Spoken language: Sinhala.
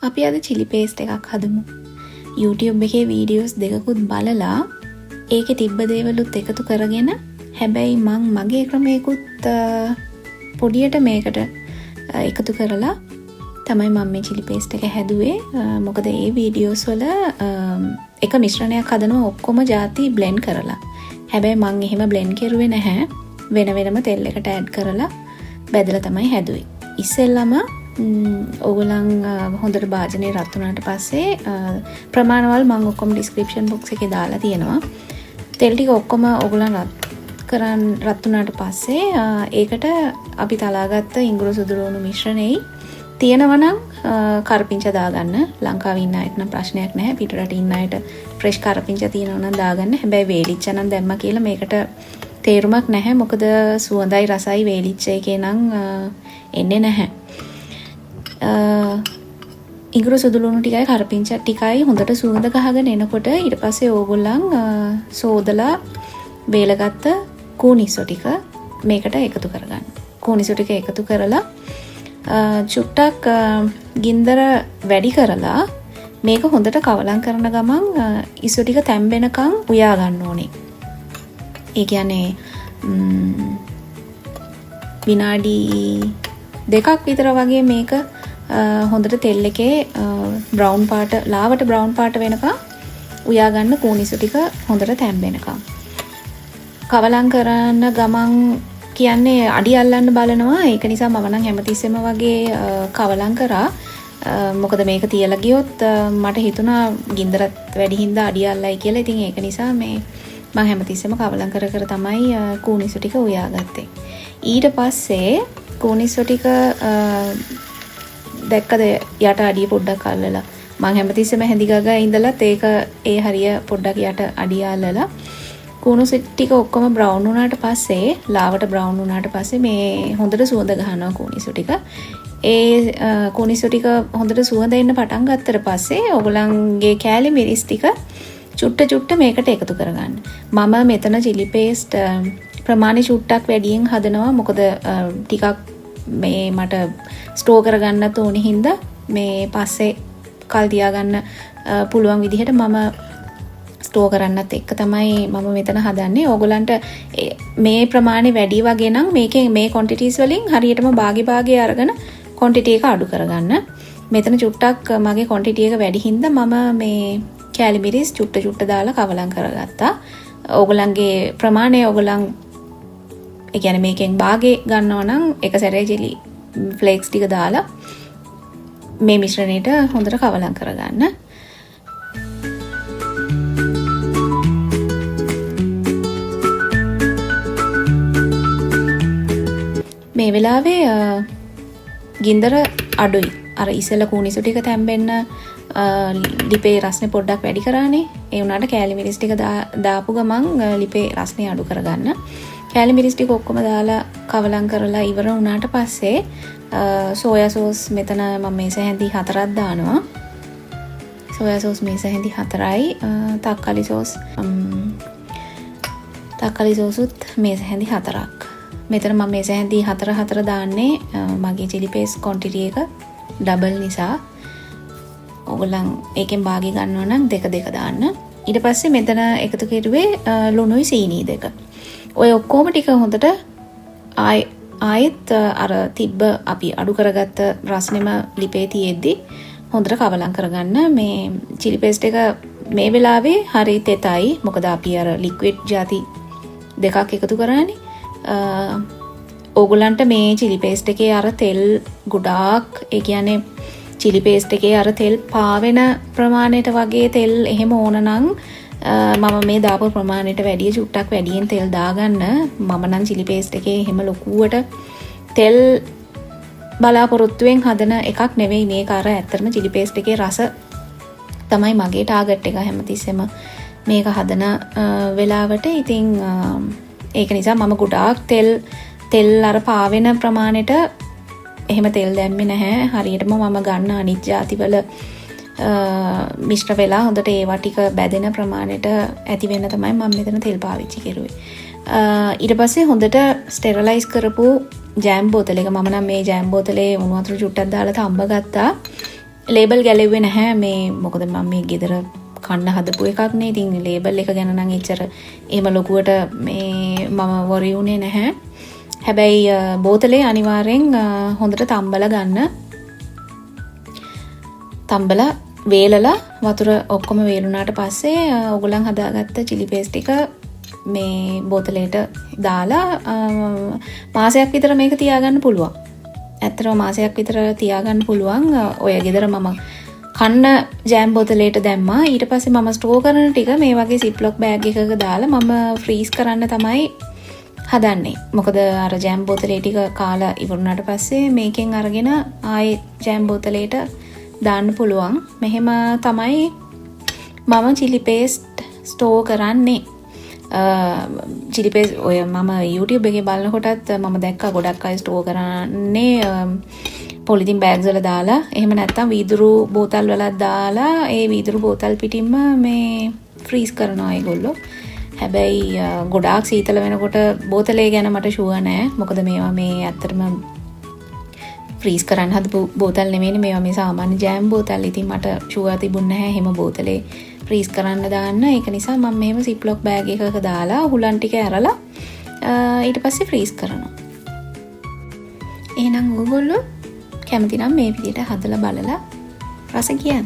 අපි අද චිලි පේස්ට් එකක් හදමු. YouTube එකේ වීඩියෝස් දෙකකුත් බලලා ඒකේ තිබ්බ දේවලුත් එකතු කරගෙන, හැබැයි මං මගේ ක්‍රමයකුත් පොඩියට මේකට එකතු කරලා තමයි මම මේ චිලි පේස්ට් එක හැදුවේ. මොකද ඒ වීඩියෝස් වල එක මිශ්‍රණයක් හදනවා ඔක්කොම ජාති බ්ලෙන්ඩ් කරලා. හැබැයි මං එහෙම බ්ලෙන්ඩ් කෙරුවේ නැහැ. වෙන වෙනම තෙල් එකට ඇඩ් කරලා බැදලා තමයි හැදුවේ. ඉස්සෙල්ලම ඕගොල්ලන් හොඳට භාජනය රත් වුණාට පස්සේ ප්‍රමාණවල් මං ඔක්කොම ඩිස්ක්‍රිප්ෂන් බොක්ස් එකේ දාලා තියෙනවා. තෙල් ටික ඔක්කොම ඕගොල්ලන් රත් වුණාට පස්සේ ඒකට අපි තලාගත්ත ඉඟුරු සුදු ලුණු මිශ්‍රණෙයි තියෙනවා නම් කරපිංච දාගන්න. ලංකාවේ ඉන්න අයට නම් ප්‍රශ්නයක් නැහැ. පිටරට ඉන්න අයට ෆ්‍රෙෂ් කරපිංච තියෙනවා නම් දාගන්න. හැබැයි වේලිච්ච නම් දැම්මා කියලා මේකට තේරුමක් නැහැ. මොකද සුවඳයි රසයි වේලිච්ච එකේ නම් එන්නේ නැහැ. ඉඟුරු සුදු ලුණු ටිකයි කරපිංච ටිකයි හොඳට සුවඳ ගහගෙන එනකොට ඊට පස්සේ ඕගොල්ලන් සෝදලා වේලගත්ත කූනිස්සෝ ටික මේකට එකතු කරගන්න. කූනිස්සෝ ටික එකතු කරලා චුට්ටක් ගින්දර වැඩි කරලා මේක හොඳට කවලම් කරන ගමන් ඉස්සෝ ටික තැම්බෙනකන් උයා ගන්න ඕනේ. ඒ කියන්නේ විනාඩි දෙකක් විතර වගේ මේක හොඳට තෙල් එකේ බ්‍රවුන් පාට, ලාවට බ්‍රවුන් පාට වෙනකන් උයා ගන්න කූනිසු ටික හොඳට තැම්බෙනකන්. කවලම් කරන ගමන් කියන්නේ අඩි අල්ලන්න බලනවා. ඒක නිසා මම නම් හැමතිස්සෙම වගේ කවලම් කරා. මොකද මේක තියලා ගියොත් මට හිතුණා ගින්දරත් වැඩි හින්දා අඩි අල්ලයි කියලා. ඉතින් ඒක නිසා මේ මං හැමතිස්සෙම කවලම් කර කර තමයි කූනිසු ටික උයාගත්තේ. ඊට පස්සේ කූනිසු ටික දැක්කද යට අඩිය පොඩ්ඩක් අල්ලලා. මං හැමතිස්සෙම හැඳි ගගා ඉඳලත් ඒක ඒ හරිය පොඩ්ඩක් යට අඩිය අල්ලලා කුණු ටික ඔක්කොම බ්‍රවුන් වුණාට පස්සේ, ලාවට බ්‍රවුන් වුණාට පස්සේ මේ හොඳට සුවඳ ගහනවා කුණිසු ටික. ඒ කුණිසු ටික හොඳට සුවඳ එන්න පටන් ගත්තට පස්සේ ඔයගොල්ලන්ගේ කෑලි මිරිස් ටික චුට්ට චුට්ට මේකට එකතු කරගන්න. මම මෙතන චිලි පේස්ට් ප්‍රමාණය චුට්ටක් වැඩියෙන් හදනවා. මොකද ටිකක් මේ මට ස්ටෝර් කරගන්නත් ඕනේ හින්දා මේ පස්සේ කල් තියාගන්න පුළුවන් විදිහට මම ස්ටෝර් කරන්නත් එක්ක තමයි මම මෙතන හදන්නේ. ඕගොල්ලන්ට මේ ප්‍රමාණය වැඩි වගේ නම් මේකෙන් මේ ක්වොන්ටිටිස් වලින් හරියටම භාගෙ භාගෙ අරගෙන ක්වොන්ටිටි එක අඩු කරගන්න. මෙතන චුට්ටක් මගේ ක්වොන්ටිටි එක වැඩි හින්දා මම මේ කෑලි මිරිස් චුට්ට චුට්ට දාලා කවලම් කරගත්තා. ඕගොල්ලන්ගේ ප්‍රමාණය ඕගොල්ලන් ඒ කියන්නේ මේකෙන් භාගෙ ගන්නවා නම් එක සැරේ චිලි ෆ්ලේක්ස් ටික දාලා මේ මිශ්‍රණයට හොඳට කවලම් කරගන්න. මේ වෙලාවේ ගින්දර අඩුයි. අර ඉස්සෙල්ලා කූනිසු ටික තැම්බෙන්න ලිපේ රස්නේ පොඩ්ඩක් වැඩි කරානේ. ඒ වුණාට කෑලි මිරිස් ටික දාපු ගමන් ලිපේ රස්නේ අඩු කරගන්න. කෑලි මිරිස් ටික ඔක්කොම දාලා කවලම් කරලා ඉවර වුණාට පස්සේ සෝයා සෝස් මෙතන මම මේස හැඳි 4ක් දානවා. සෝයා සෝස් මේස හැඳි 4යි, තක්කාලි සෝසුත් මේස හැඳි 4ක්. මෙතන මම මේස හැඳි 4 4 දාන්නේ මගේ චිලි පේස්ට් ක්වොන්ටිටි එක ඩබල් නිසා. ඔයගොල්ලන් ඒකෙන් භාගය ගන්නවා නම් දෙක දෙක දාන්න. ඊට පස්සේ මෙතන එකතු කෙරුවේ ලුණුයි සීනි දෙක. ඔය ඔක්කොම ටික හොඳට ආයෙත් අර තිබ්බ අපි අඩු කරගත්ත රස්නෙම ලිපේ තියෙද්දි හොඳට කවලම් කරගන්න. මේ චිලි පේස්ට් එක මේ වෙලාවේ හරි තෙතයි. මොකද අපි අර ලික්විඩ් ජාති දෙකක් එකතු කරානේ. ඕගොල්ලන්ට මේ චිලි පේස්ට් එකේ අර තෙල් ගොඩාක්, ඒ කියන්නේ චිලි පේස්ට් එකේ අර තෙල් පාවෙන ප්‍රමාණයට වගේ තෙල් එහෙම ඕන නම් මම මේ දාපු ප්‍රමාණයට වැඩිය චුට්ටක් වැඩියෙන් තෙල් දාගන්න. මම නම් චිලි පේස්ට් එකේ එහෙම ලොකුවට තෙල් බලාපොරොත්තුවෙන් හදන එකක් නෙවෙයි මේක. අර ඇත්තටම චිලි පේස්ට් එකේ රස තමයි මගේ ටාගට් එක හැමතිස්සෙම මේක හදන වෙලාවට. ඉතින් ඒක නිසා මම ගොඩාක් තෙල් අර පාවෙන ප්‍රමාණයට එහෙම තෙල් දැම්මේ නැහැ. හරියටම මම ගන්න අනිත් ජාතිවල මිශ්‍ර වෙලා හොඳට ඒවා ටික බැදෙන ප්‍රමාණයට ඇති වෙන්න තමයි මම මෙතන තෙල් පාවිච්චි කරුවේ. ඊට පස්සේ හොඳට ස්ටෙරලයිස් කරපු ජෑම් බෝතලයක මම නම් මේ ජෑම් බෝතලේ උණු වතුර චුට්ටක් දාලා තම්බ ගත්තා. ලේබල් ගැලෙව්වේ නැහැ මේ, මොකද මම මේ ගෙදර කන්න හදපු එකක් නේ. ඉතින් ලේබල් එක ගැන නම් එච්චර එහෙම ලොකුවට මේ මම වොරි වුණේ නැහැ. හැබැයි බෝතලේ අනිවාර්යෙන් හොඳට තම්බලා ගන්න. තම්බලා වේලලා වතුර ඔක්කොම වේලුණාට පස්සේ ඔයගොල්ලන් හදාගත්ත චිලි පේස්ට් ටික මේ බෝතලේට දාලා මාසයක් විතර මේක තියාගන්න පුළුවන්. ඇත්තටම මාසයක් විතර තියාගන්න පුළුවන්. ඔය ගෙදර මම කන්න ජෑම් බෝතලේට දැම්මා. ඊට පස්සේ මම ස්ටෝර් කරන ටික මේ වගේ සිප්ලොක් බෑග් එකක දාලා මම ෆ්‍රීස් කරන්න තමයි හදන්නේ. මොකද අර ජෑම් බෝතලේ ටික කාලා ඉවරුනාට පස්සේ මේකෙන් අරගෙන ආයේ ජෑම් බෝතලේට දාන්න පුළුවන්. මෙහෙම තමයි මම චිලි පේස්ට් ස්ටෝර් කරන්නේ. චිලි පේස්ට් ඔය මම YouTube එකේ බලනකොටත් මම දැක්කා ගොඩක් අය ස්ටෝර් කරන්නේ පොලිතින් බෑග්ස් වල දාලා, එහෙම නැත්නම් වීදුරු බෝතල් වලත් දාලා, ඒ වීදුරු බෝතල් පිටින්ම මේ ෆ්‍රීස් කරනවා ඒගොල්ලෝ. හැබැයි ගොඩාක් සීතල වෙනකොට බෝතලේ ගැන මට ෂුවර් නෑ. මොකද මේවා මේ ඇත්තටම ෆ්‍රීස් කරන්න හදපු බෝතල් නෙමෙයිනේ, මේවා මේ සාමාන්‍ය ජෑම් බෝතල්. ඉතින් මට ෂුවර් තිබුණ නැහැ එහෙම බෝතලේ ෆ්‍රීස් කරන්න දාන්න. ඒක නිසා මම මෙහෙම සිප්ලොක් බෑග් එකක දාලා හුලන් ටික ඇරලා ඊට පස්සේ ෆ්‍රීස් කරනවා. එහෙනම් ඔයගොල්ලෝ කැමති නම් මේ විදිහට හදලා බලලා රස කියන්න.